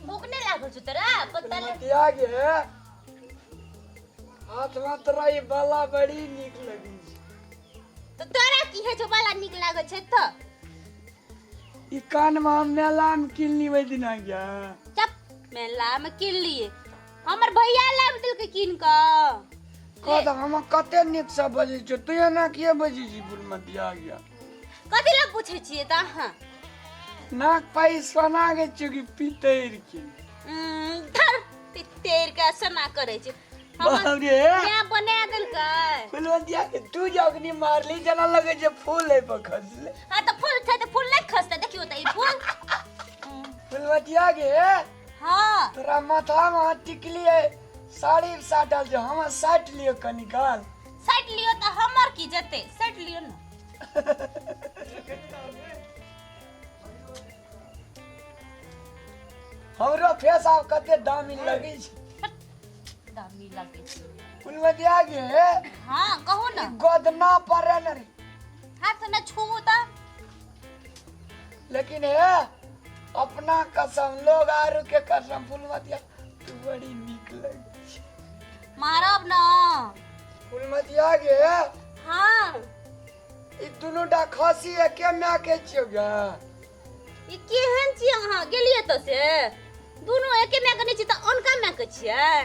भूख नहीं लागल छौ तोरा पता ले फुलमतिया गे, हाथ में तोरा ई बाला बड़ी नीक लगी छै। तो तोरा की है छौ बाला नीक लागल छै तऽ? ई कान में हम मेला में किनली ओहि दिना गे। चप, मेला में किन लिए? हमर भैया लाबि देलकै कीन कऽ। कह तऽ हम कते नीक से बजै छियौ, तू एना किए बजै छी फुलमतिया गे? कथी लए पूछै छियै तऽ अहाँ? नाक पाइ सोना के छियौ कि पितैर के? धर, पितैर के सोना करै छै। हमर बाप रे, माय बना देलकै। फुलमतिया के, तू जखनी मारली जेना लगै छै फूल एहि पर खसले। हाँ तऽ फूल छै तऽ फूल नहि खसतै? देखियौ तऽ ई फूल। फुलमतिया गे। हाँ। तोरा माथा में टिकली है, साड़ी साटल छै, हम साटि लियौ कनी काल। साटि लियौ तऽ हमर की जेतै? साटि लियौ ने। हमरो फेस आब कते दामी लगै छै। दामी लगै छै। फुलमतिया गे। हाँ, कहू ने। गोदना पड़े ने रे। हाथ ने छू तऽ। लेकिन हे, अपना कसम, लोग आरू के कसम, फुलमतिया तू बड़ी नीक लगै छै। मारब न। फुलमतिया गे। हाँ। ई दुनू टा खसी एके माय के छियौ गे? ई केहन छी अहाँ? गेलियै तऽ से दुनू एके माय के नहि छी तऽ अनका माय के छियै?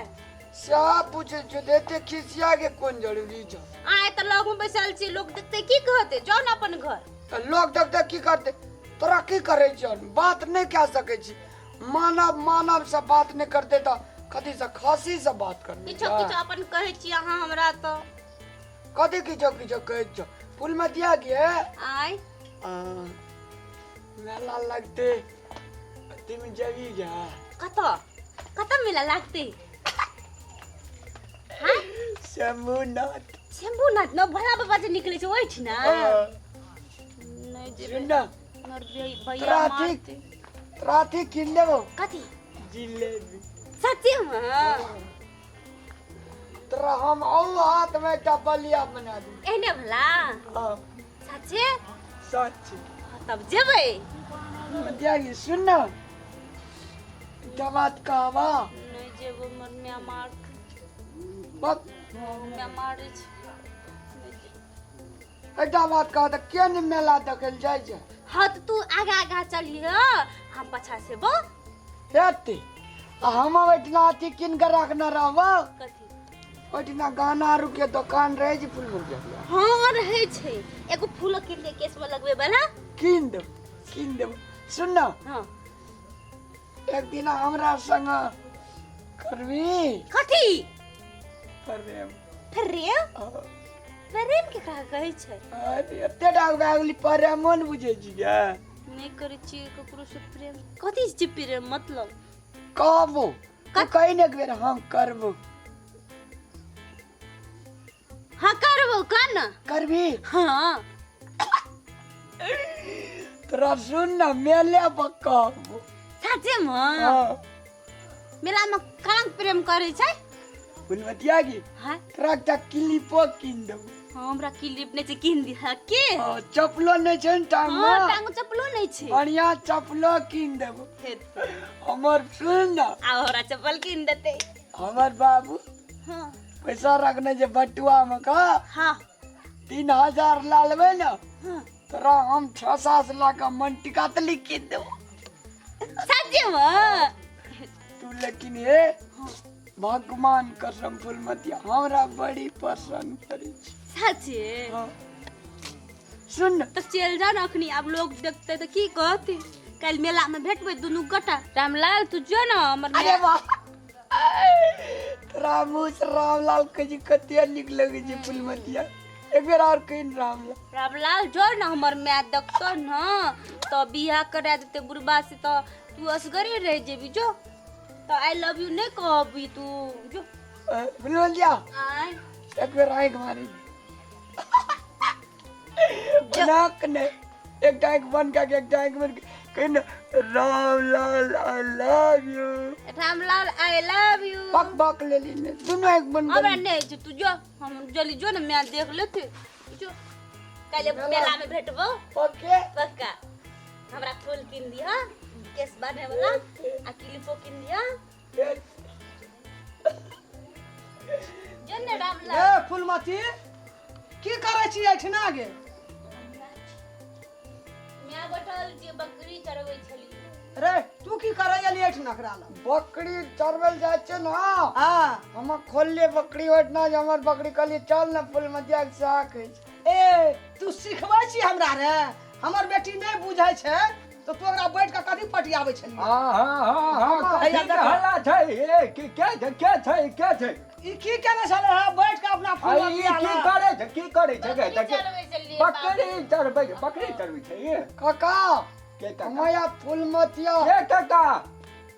सएह पूछै छियौ तऽ एते खिसिया के कोन जरूरी छौ? आइ तऽ लग में बैसल छी, लोग देखते की कहते? जाउ ने अपन घर। तऽ लोक देखते की करते? तोरा की करै छियौ? बात नहि कए सकै छी? मानव मानव से बात नहि करते तऽ कथी से खसी से बात करबै? किछो किछो अपन कहै छी अहाँ हमरा तऽ। कथी किछो किछो कहै छौ फुलमतिया गे? आय। आ, मेला लगते अथी में जबी गे? कतऽ कतऽ मेला लागतै? हाँ? शंभूनाथ। शंभूनाथ न भोला बाबा जे निकलै छै ओहिठिना? हाँ। नहि जेबै। सुन ना। हमर भैया तोरा अथी मारतै। तोरा अथी कीन देबो। कथी? जिलेबी। सच्चे में? तोरा हम औ हाथ में एकटा बलिया बना दी। एहने भला? हाँ। सच्चे? सच। हाँ, तब जेबै। मतिया सुन ना, एकटा बात कहबा। नहि जेबै, हमर माय मारतै। बक। माय मारै छै, नहि जेबै। एकटा बात कह तऽ, के ने मेला देखै लए जाइ छै? हाँ तऽ तू आगा आगा चलिह, हम पाछा से बो। हेतै आ हम ओहिठिना अथी कीन कऽ रखने रहबो। कथी? ओहिठिना गाना आरू के दोकान रहै छै फूल मिल। हाँ, रहै छै। एगो फूल कीन दे, केश में लगबै वाला। कीन देब, कीन देब। सुन ना। हाँ। एक दिन हमरा संग करबी? कथी? प्रेम। प्रेम? हाँ। प्रेम केकरा कहै छै? अरे, एते डाक भए गेली, प्रेमो ने बुझै छी गे? नहि करै छियै ककरो से प्रेम। कथी छै प्रेम मतलब? कहबो तू कही ने एक बेर, हम करबो। हाँ, करबो, कह न। करबी? हाँ। तोरा सुन ना, मेले पर कहबो। सच्चे में? हाँ। मेला में कहाँ प्रेम करै छै? फुलमतिया की। हाँ। तोरा एकटा क्लिपो कीन देबो। हाँ, हमरा क्लिप नहि छै, कीन दिह के। हाँ, चप्पलो नहि छै ने टांग हाँ। में? टांग चप्पलो नहि छै। बढ़िया चप्पलो कीन देबो। हेतै। हमर सुन ना। आब हमरा चप्पल कीन देतै। हमर बाबू हाँ। पैसा रखने छै बटुआ में का। हाँ। 3000 ला लेबै ने। हाँ। तोरा हम 6-7 लाख का मन टिका तली कीन देबो। सच्चे में? तू लेकिन हे, भगवान कसम फुलमतिया, हमरा बड़ी पसंद पड़ै छै। सच्चे? हाँ। सुन न। तऽ चलि जाउ ने अखनी, आब लोग देखते तऽ की कहते? काल्हि मेला में भेटबै दुनू गोटा। रामलाल, तू जो ने हमर अरे वाह, तोरा मुँह से रामलाल कहै छै, कते नीक लगै छै फुलमतिया। एक बेर और कही ने रामलाल। रामलाल, जो ने, हमर माय देखतो न तऽ बियाह करा देते बुढ़बा से, तऽ तू असगरे रहि जेबी। जो तऽ I love you नहि कहबी तू, जो। फुलमतिया। आय। एक बेर आँखि मारी नाक ने, एकटा आँखि बंद कऽ के, एकटा आँखि बंद कऽ कही ने, Ramlal I love you. Ramlal I love you. बक बक लेली ने, दुनू आँखि बंद हमरा कर। नहि छै, तू जो, हम जल्दी जो ने, माय देख लेते। जो, काल्हि मेला में भेटबो। पक्के? पक्का। हमरा फूल कीन दिह, केस बांधे वाला, आ क्लिपो कीन फुलमती की करै छी एहिठिना गे? माय बैठल छियै, बकरी चरबै छलियै। रे तू की करै एली एहिठिना एकरा लग? बकरी चरबै जाइ छै ने। हँ। हम खोललियै बकरी ओहिठिना जे हमर बकरी, कहलियै चल ने फुलमतिया के साख अछि। ए तू सिखबै छी हमरा रे? हमर बेटी नहि बुझै छै तऽ तू ओकरा बैठ कऽ कथी पटियाबै छलियै? हाँ हाँ हाँ हाँ। हैया कथी के देखो। हल्ला छै? ए की के छै, के छै, के छै? ई की केने छलै हँ बैठ कऽ अपना आ फूल ई की करै छै, की करै छै गे? बकरी चरबै छलियै। बकरी चरबै छै, बकरी चरबै छै ये। काका। के काका? हमरा फुलमतिया। के काका?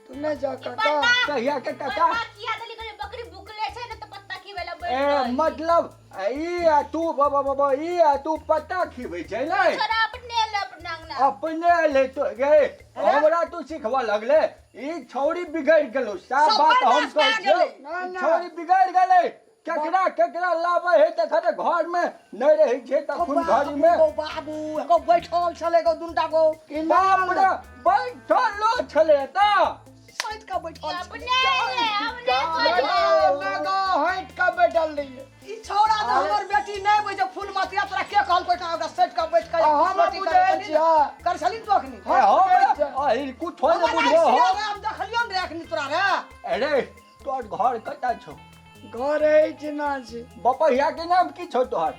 तू नहि जा काका। कहिया के काका? पत्ता खिया देली, कहलियै बकरी भुखले छै ने तऽ पत्ता खिबै लए बैठ ए रहल। मतलब ई आ तू बाबा बाबा ई आ तू पत्ता खिबै छै ने? छोड़ा, अपने ले अपना अंगना। अपने ले तो गे, हमरा तू सिखबऽ लगले? ई छौड़ी बिगड़ गेलो साफ सब बात हम बर्दाश्त कहै भए छियौ। गेलै। ना, ई ना। छौड़ी बिगड़ गेलै। केकरा केकरा लाबै है तखन घर में नहि रहै छै तखन घर में। गो बाबू एगो बैठल छलै गो दुनटा गो। बाप रे, बैठलो छलै तऽ सैत कऽ बैठल छलै। अपने ले अपने कहलियै। हटि कऽ बैठल रहियै। ई छौड़ा तऽ हमर बेटी नहि बुझै फूलमतिया, तोरा के कहलको एहिठाम ओकरा सटि कऽ बैठ कऽ आ हम रोटी बुझै करै छली ने? छियै। करै छली ने तू अखनी? ए, हमरा आ, ई कुछो नहि हमर बुझबो आँखि हो। रे, हम देखलियौ ने रे अखनी तोरा रे। अरे तोहर घर कतऽ छौ? घर अछि ना छै। बपहिया के नाम की छौ तोहर?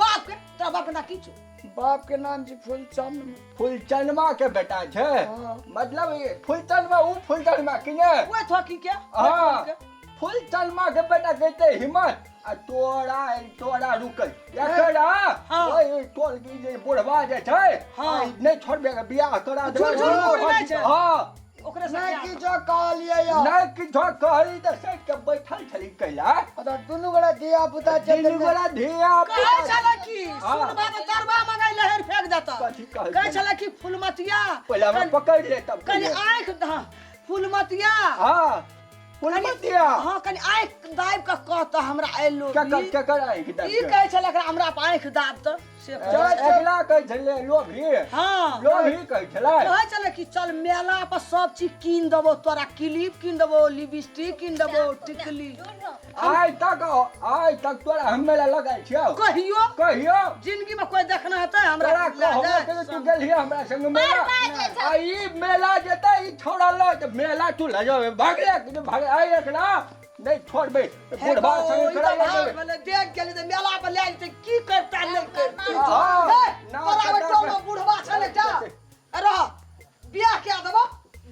बाप के तोरा बाप के नाम की छौ? बाप के नाम छै फूलचंद। फूलचनमा के बेटा छै? हाँ। मतलब ई फूलचनमा, ऊ फूलचनमा कि ने? ओए थकी के। हाँ, फूलचनमा के बेटा कहते हिम्मत आ तोरा तोरा रुकल एकरा। हाँ। ओइ तोर की जे बुढ़वा जे छै। हाँ। आ, नहि छोड़बे के बियाह करा देबै। झूठ झूठ बोलै नहि छै। हाँ। ओकरे से नहि क्या? किछो कहलियै यऽ। नहि किछो कहली तऽ सटि के बैठल छली कैला? अच्छा दुनू गोरा धिया पुता छै। दुनू गोरा धिया कहै पुता। छलै कि हाँ। सुनबा तऽ तरबा मंगाई लहर फेंक देता। कथी कहै कहै छलै? छलै कि फूलमतिया पहिले हमरा पकड़ि ले तब कनि कहियै। आँखि, हाँ, फूलमतिया। हाँ, फुलमतिया। हाँ, कनि आँखि दाबि कऽ कहतऽ हमरा एलो। केकर केकर आँखि दाबि ई के? कहै छलै एकरा हमरा पर आँखि दाब तऽ से कहै छलै। एकला कहै छलै लोभी? हाँ। लोभी कहै छलै? कहै छलै कि चल मेला पर सब चीज कीन देबो तोरा, क्लिप कीन देबो, लिपस्टिक कीन देबो, टिकली। आइ तक तोरा हम मेला लगाइ छियौ? कहियो? कहियो? जिंदगी में कोई देखना हेतै हमरा तोरा लए कहबो जाय। के तू गेलही हमरा संग मेला? बार बार आ ई मेला जेतै ई छौड़ा लऽ तऽ मेला तू लऽ जाबे, भागले भाग। आइ एकरा नहि छोड़बै, हे बुढ़बा गो, संग ई एकरा तऽ लऽ भाग जेबै। भेलै, देख गेली तऽ मेला पर लए जेतै, की करता नहि करतै। हाँ, हे, ना तोरा ओहि कटा टोल के- मे बुढ़बा छलै जा रह, बियाह कए देबो,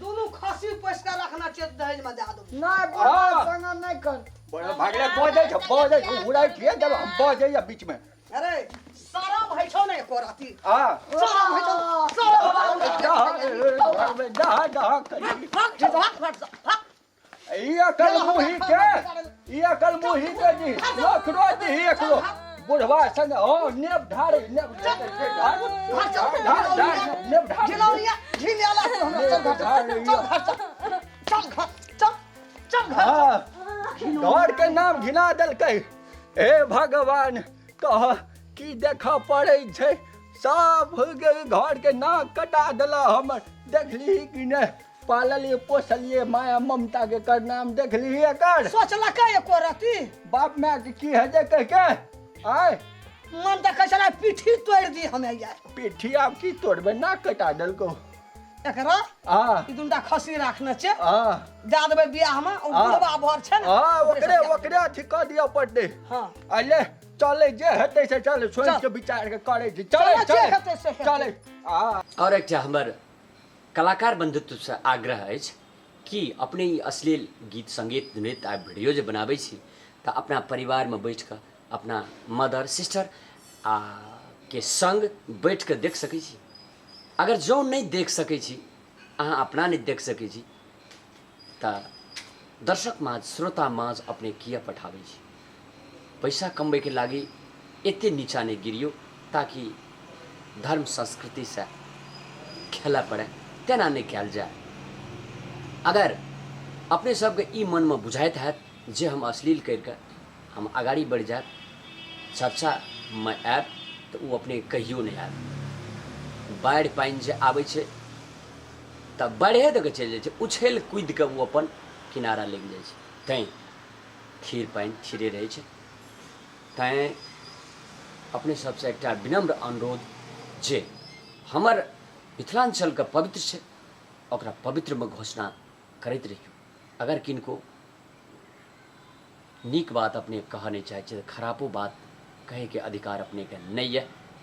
दुनू खस्सी पोसि कऽ रखना छै, दहेज मे दए देबो। नहि बुढ़बा हाँ। संग नहि कर। बड़ा भागले बजै छै, बजै छै, उड़ाइ छियै जब हम बजैया बीच में। अरे शरम होइ छौ ने एको रति? हाँ। शरम होइ छौ? शरम होइ छौ? डह डह डह करी। भाग, भाग, भाग, भाग। ई अकल मुही के, ई अकल मुही के दी लोकरो दी एकरो बुढ़वा संग हो नेप ढारे नेप ढार ढार ढार नेप ढार। घिनौनिया, घिनेला तू हमरा। चल घर, चल घर, चल चल घर, चल चल घर। हाँ, घर के नाम घिना देलकै। हे भगवान, कह की देखऽ पड़ै छै? सब घर के नाक कटा देला हमर। देखलिही कि नहि? पाललिए पोसलिए माया ममता के कर नाम देखलिही एकर? सोचलकै एको रति बाप माय के की हेतै कहि के आय? मन तऽ कहै छलै पीठी तोड़ि दी हमे यार। पीठी आब की तोड़बै, नाक कटा देलकौ। एकरा हाँ। ई दुनटा खस्सी राखने छै। हाँ। दए देबै बियाहमे, ओ हाँ। बुढ़बा भर छै ने। हाँ, ओकरे ओकरे से दए ओकरे अथी कऽ दिअ पड़तै। हाँ। अले चलै, जे हेतै से चल, सोचि चल। के विचार के करै छी। चलै। चलै, जे चलै हेतै से हेतै। चलै आ आओर एकटा हमर कलाकार बन्धुत्वसँ आग्रह अछि कि अपने ई अश्लील गीत सङ्गीत नृत्य आ वीडियो जे बनाबै छी तऽ अपना परिवारमे बैठि कऽ अपना मदर सिस्टर आ के सङ्ग बैठि कऽ देख सकै छी। अगर जँ नहि देख सकै छी, अहाँ अपना नहि देख सकै छी तऽ दर्शक माझ, श्रोता माझ अपने किया पठाबै छी? पैसा कमबैके लागि एते नीचा नहि गिरियौ ताकि धर्म संस्कृतिसँ खेलऽ पड़ै, तेना नहि कयल जाय। अगर अपने सबके ई मनमे बुझाइत हैत जे हम अश्लील करिके हम अगाडि बढ़ि जायब, चर्चामे आयब, तऽ ओ अपने कहियो नहि आयब। बाढ़ि पानि जे आबै छै तऽ बाढ़िए दऽ कऽ चलि जाइ छै, उछलि कुदि कऽ ओ अपन किनारा लागि जाइ छै। तैँ थिर पानि थिरे रहै छै। तैँ अपने सबसँ एकटा विनम्र अनुरोध जे हमर मिथिलाञ्चलके पवित्र छै, ओकरा पवित्रमे घोषणा करैत रहियौ। अगर किनको नीक बात अपने कहऽ नहि चाहै छियै तऽ खरापो बात कहैके अधिकार अपनेके नहि यऽ।